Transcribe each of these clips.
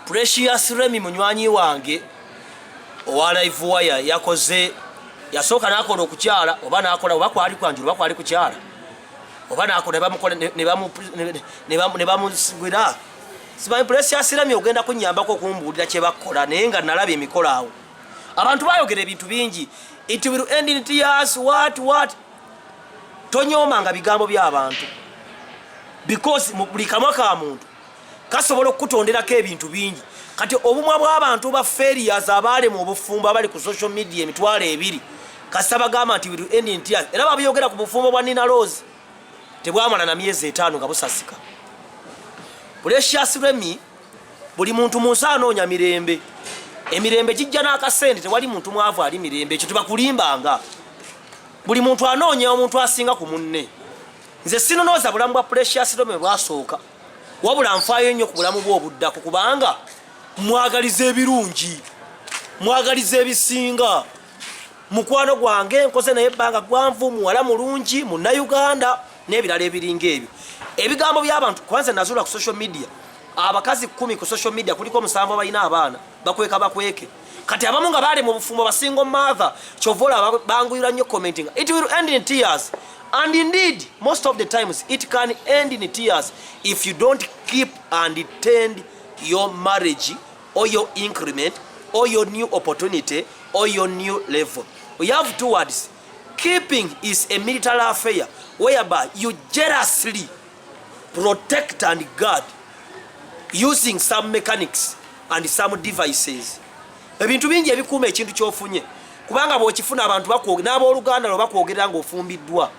Precious Remy munywanyi wange owa Live Wire yakoze, yasooka n'akola okukyala oba n'akola oba kwali kwanjula oba kwali kukyala oba n'akola ne bamusigwira. Simanyi Precious Remy ogenda kunnyambako okumbuulira kye bakola, naye nga nalaba emikolo awo abantu bayogera ebintu bingi. It will end in tears, what what. Tonyoomanga bigambo by'abantu, because mu buli kamwa ka muntu kasobola okukutonderako ebintu bingi. Kati obumwa bw'abantu ba failures abaalema obufumbo abali ku social media 20,000, kasita bagamba nti will end in tears, era babyogera ku bufumbo bwa Nina Rose, tebwamala na myezi 5 nga busasika. Precious Remy, buli muntu mu nsi anoonya mirembe. Emirembe gijja n'akasente. Tewali muntu mwavu ali mirembe, ekyo tebakulimbanga. Buli muntu anoonya omuntu asinga ku munne. Nze sinonooza bulamu bwa Precious Remy bwasooka, wabula nfaayo nnyo ku bulamu bwe obuddako, kubanga mwagaliza ebirungi, mwagaliza ebisinga. Mukwano gwange, nkoze naye ebbanga gwanvu, muwala mulungi, Munnayuganda n'ebirala ebiringa ebyo. Ebigambo by'abantu, kwanza nazuula ku social media abakazi 10 ku social media kuliko omusanvu abalina abaana bakweka bakweke. Kati abamu nga bali mu bufumbo, ba single mother, kyova olaba banguyira nnyo commenting "It will end in tears." And indeed, most of the times it can end in tears if you don't keep and tend your marriage or your increment or your new opportunity or your new level. We have two words. Keeping is a military affair whereby you jealously protect and guard using some mechanics and some devices. Ebintu bingi ebikuuma ekintu kyofunye, kubanga bwokifuna abantu n'abooluganda lwe bakwogerera ng'ofumbiddwa.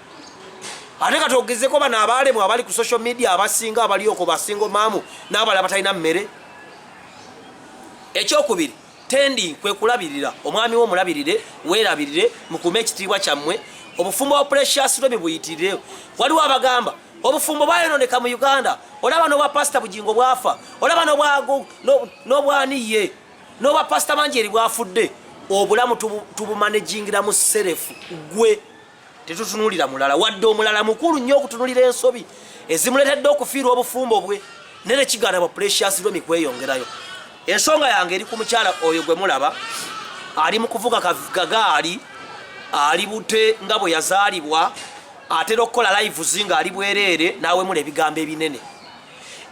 Ate kati ogezeko bano abaalemu abali ku social media abasinga abali okwo, ba single mum n'abalala batalina mmere. Ekyokubiri, tending, kwe kulabirira omwami wo. Omulabirire, weerabirire, mukume ekitiibwa kyammwe. Obufumbo bwa Precious Remy buyitirire. Waliwo abagamba obufumbo bwayononeka mu Uganda, olaba n'obwa Pasita Bugingo bwafa, olaba n'obwaniye n'obwa Pasita Manjeri bwafudde. Obulamu tubumanagingira mu self, gwe tetutunulira mulala, wadde omulala mukulu nnyo okutunulira ensobi ezimuleetedde okufiirwa obufumbo bwe, naye tekigaana bwa Precious Remy kweyongerayo. Ensonga yange eri ku mukyala oyo gwe mulaba ali mu kuvuga kagaali, ali bute nga bwe yazaalibwa, atera okukola lives nga ali bwereere n'awemula ebigambo ebinene.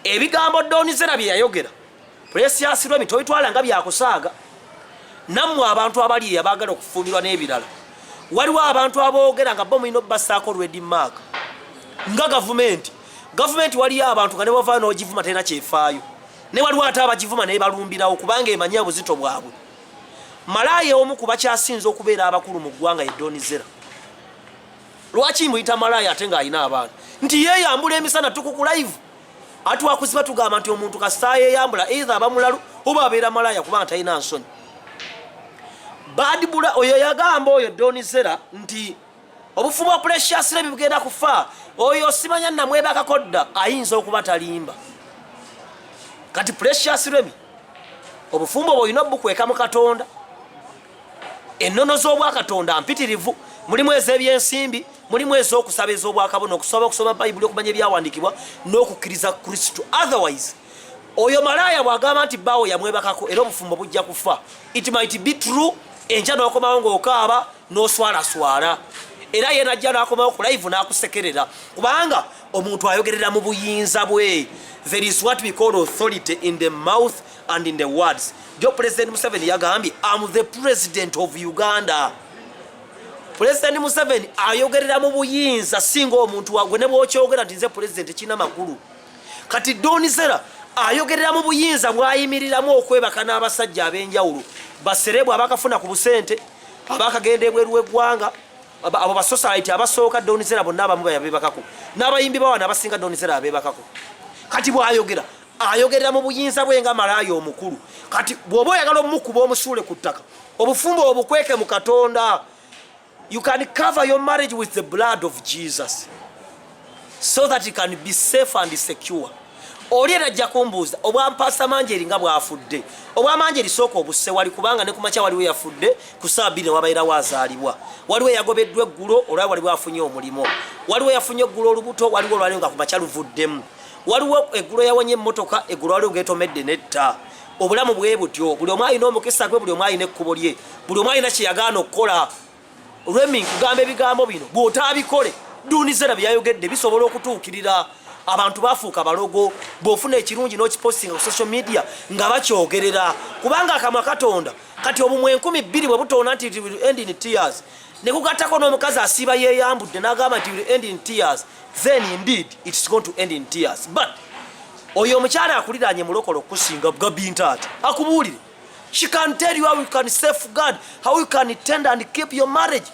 Ebigambo Don Zella bye yayogera, Precious Remy, tobitwala nga byakusaaga. Nammwe abantu abali abaagala okufumbirwa n'ebirala, waliwo abantu aboogera nga bo mulina obassaako red mark nga gavumenti. Gavumenti waliyo abantu nga ne bwavaayo n'ogivuma terina kyefaayo, ne waliwo ate abagivuma naye balumbirawo, kubanga emanyi obuzito bwabwe. Malaaya omu ku bakyasinza okubeera abakulu mu ggwanga ye Don Zella. Lwaki muyita malaaya ate ng'alina abaana? Nti yeeyambula emisana tuku ku live. Atwakuziba tugamba nti omuntu kasita yeeyambula, either aba mulalu oba abeera malaaya, kubanga talina nsonyi. Badibula oyo yagamba oyo Don Zella nti obufumbo bwa Precious Remy bugenda kufa, oyo simanya namwebakako dda, ayinza okuba talimba. Kati Precious Remy, obufumbo bwolina obukweka mu Katonda. Ennono z'obwakatonda mpitirivu, mulimu ez'ebyensimbi, mulimu ez'okusaba, ez'obwakabona, okusaba, okusoma Bayibuli, okumanya ebyawandiikibwa n'okukkiriza Kristo. Otherwise oyo malaaya bw'agamba nti bbaawo yamwebakako era obufumbo bujja kufa, it might be true. Enkya n'okomawo ng'okaaba n'oswalaswala, era ye najja n'akomawo ku live n'akusekerera, kubanga omuntu ayogerera mu buyinza bwe. There is what we call authority in the mouth and in the words. Jo President Museveni yagambye, "Am the president of Uganda." President Museveni ayogerera mu buyinza singa omuntu wagwe ne bwokyogera nti nze president, kirina makulu. Kati Don Zella ayogerera mu buyinza bwayimiriramu okwebaka n'abasajja ab'enjawulo, ba celeb abakafuna ku busente, abakagenda ebweru w'eggwanga, abo ba socialite abasooka. Don Zella bonna abamu bayabebakako, n'abayimbi bawana abasinga Don Zella abebakako. Kati bw'ayogera, ayogerera mu buyinza bwe nga malaaya omukulu. Kati bw'oba oyagala omukuba omusuule ku ttaka, obufumbo obukweke mu Katonda. You can cover your marriage with the blood of Jesus so that you can be safe and secure. Oli era ajja kumbuuza obwampasa Manjeri nga bwafudde. Obwamanjeri sooka obusse wali, kubanga ne kumakya waliwo yafudde, ku ssaawa 2 newabairawo azaalibwa, waliwo eyagobeddwa eggulo olwa waliwo afunye omulimu, waliwo yafunye eggulo olubuto, waliwo olwaliwo nga kumakya luvuddemu, waliwo eggulo yawonye emmotoka, eggulo waliwo getomedde netta. Obulamu bwe butyo, buli omu alina omukisa gwe, buli omu alina ekkubo lye, buli omu alina kyeyagaana okukola. Remi, nkugamba ebigambo bino, bw'otaabikole, Don Zella bye yayogedde bisobola okutuukirira. Abantu bafuuka balogo. Bw'ofuna ekirungi n'okipostinga ku social media, nga bakyogerera, kubanga akamwa katonda. Kati obumwe 2000 bwe butoona nti it will end in tears, ne kugattako n'omukazi asiiba yeeyambudde n'agamba nti will end in tears, then indeed it's going to end in tears. But oyo omukyala akuliraanye mulokole okusinga Gabintaata, akubuulire. She can tell you how you can safeguard, how you can tend and keep your marriage.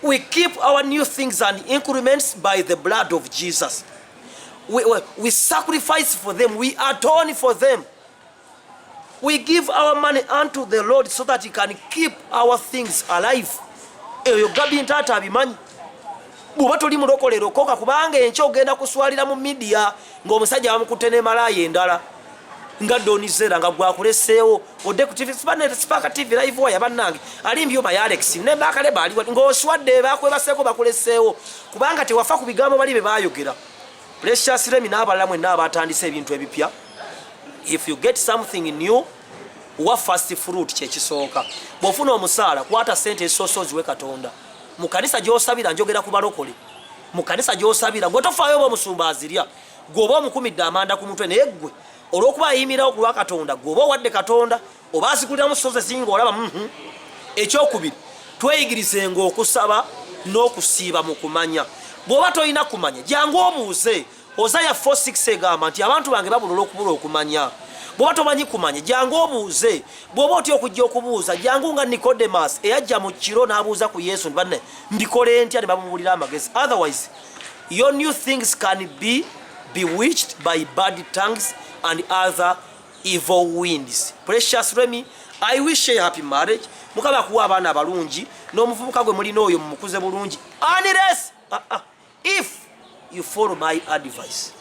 We keep our new things and increments by the blood of Jesus. We sacrifice for them, we atone for them. We give our money unto the Lord so that he can keep our things alive. Eyo Gabintaata abimanyi. Bw'oba toli mulokolero koka, kubanga enkya ogenda kuswalira mu media ng'omusajja bamukutte ne malaaya endala nga Don Zella, nga gwakuleseewo odde ku TV, Spark TV Live Wire. Bannange, ali mbyuma ya Alex ne bakaleba ali ng'oswadde, bakwebaseeko, bakuleseewo, kubanga tewafa ku bigambo bali be bayogera. Precious Remi n'abalala mwenna abatandise ebintu ebipya, if you get something new, wa first fruit kyekisooka. Bw'ofuna omusaala, kwata sente ezisoose oziwe Katonda mu kanisa gy'osabira. Njogera ku balokole. Mu kanisa gy'osabira, gwe tofaayo oba omusumba azirya, gwe oba omukumidde amanda ku mutwe, naye gwe olw'okuba ayimirirawo ku lwa Katonda, gwe oba owadde Katonda, oba aziguliramu soze zinga olaba. Ekyokubiri, tweyigirizenga okusaba n'okusiiba mu kumanya. Bw'oba tolina kumanya, jangu obuuze. Hosea 4:6 egamba nti abantu bange babula olw'okubula okumanya. Bw'oba tomanyi kumanya, jangu obuuze. Bw'oba otya okujja okubuuza, jangu nga Nicodemus eyajja mu kiro n'abuuza ku Yesu nti, "Banne, mbikole ntya?" Ne bamubuulira amagezi. Otherwise your new things can be bewitched by bad tongues and other evil winds. Precious Remy, I wish you a happy marriage. Mukama akuwa abaana abalungi n'omuvubuka gwe mulina oyo mumukuze bulungi. Unless if you follow my advice.